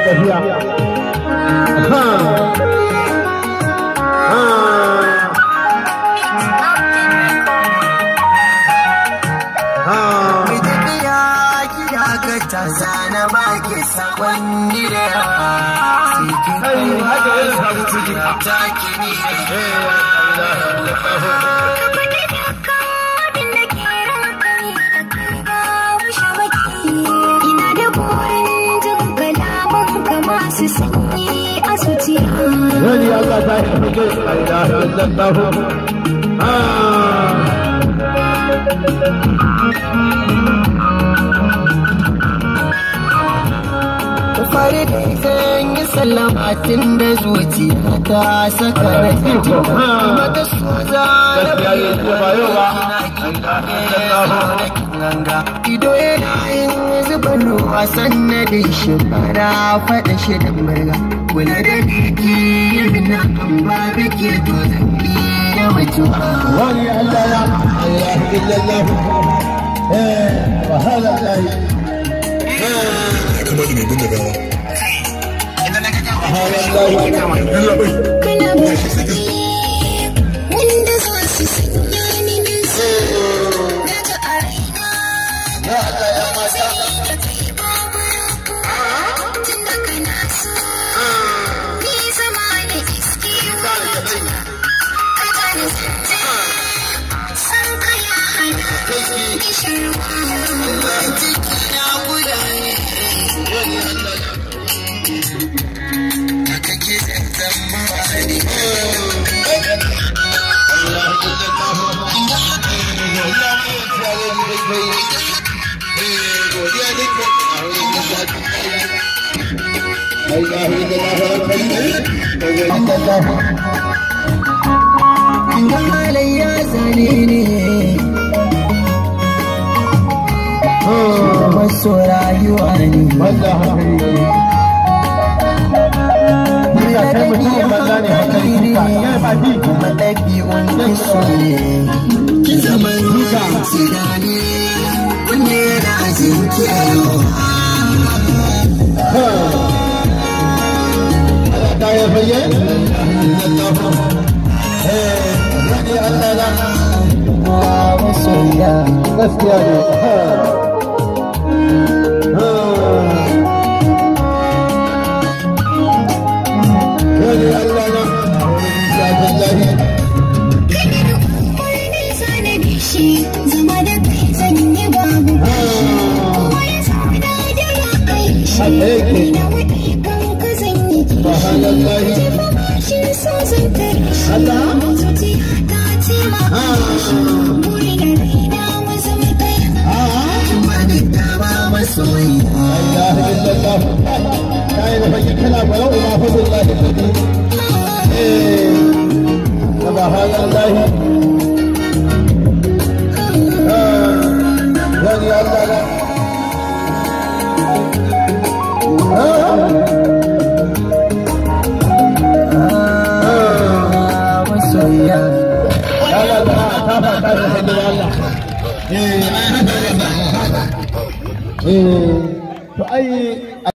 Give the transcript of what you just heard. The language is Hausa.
tafiya. Mai tafiya gida ka ta zana baki sakonni da yawa. Sai ki Kai, haka yana samu ciki. ta ki Ina da burin jin kalaman ka masu sanyi a zuciya. Wani Allah ta yi fage, la ilaha illallah. Fari da zan yi sallama tun da zuciya ta saka da mata so za na Gaskiya ne, jiya ba yau ba. Ganga ido yana yin zubar ruwa sannadin shi bara faɗa shi da murga kula da biki na ba biki to zan iya mutuwa. Wani Allah la ilaha illallah. Subhanallah. Ya kamata mai binne gawa. Subhanallah. Kalaman wanda za su sanya ni nutsu. Na ji a raina Ya Allah ya mata. da kai babu rabuwa. Tun da kana so, ni zama na iske wadata. Ka gane zance, san ka ya hana ni shan ruwa. Ciki na guda ne kake zanzan mawani. La ilaha illallah. Ga halayya zane ne maso rayuwa ne. Wanda haka yi. Ina kai mutumin banza ne haka yi. Ya ba ji. Kuma ɗabi'un kiso ne ki zama ruka tunani kunne na jinkiyo. Allah ta yi fage. Wani Allah na. Masoya. Gaskiya ne. Wani Allah na. Wani Kana da umarni zana shi, zama da kai zan yi babu fashi. Kowa ya zauna da ra'ayin shi, Haka yake. na waɗi kan ka zan yi kishi. Subhanallah. Jefa bashin so zan tare shi, Allah. zuciya ta ce ma shi. Buri na raina mu zama ɗaya. Kuma duk dama masoya. La ilaha illallah. Ta yi da fage kana barau ma fa billahi alladhi. Subhanallah. Wani Allah na. Masoya. Allah ta ta ta ta Allah. Eh.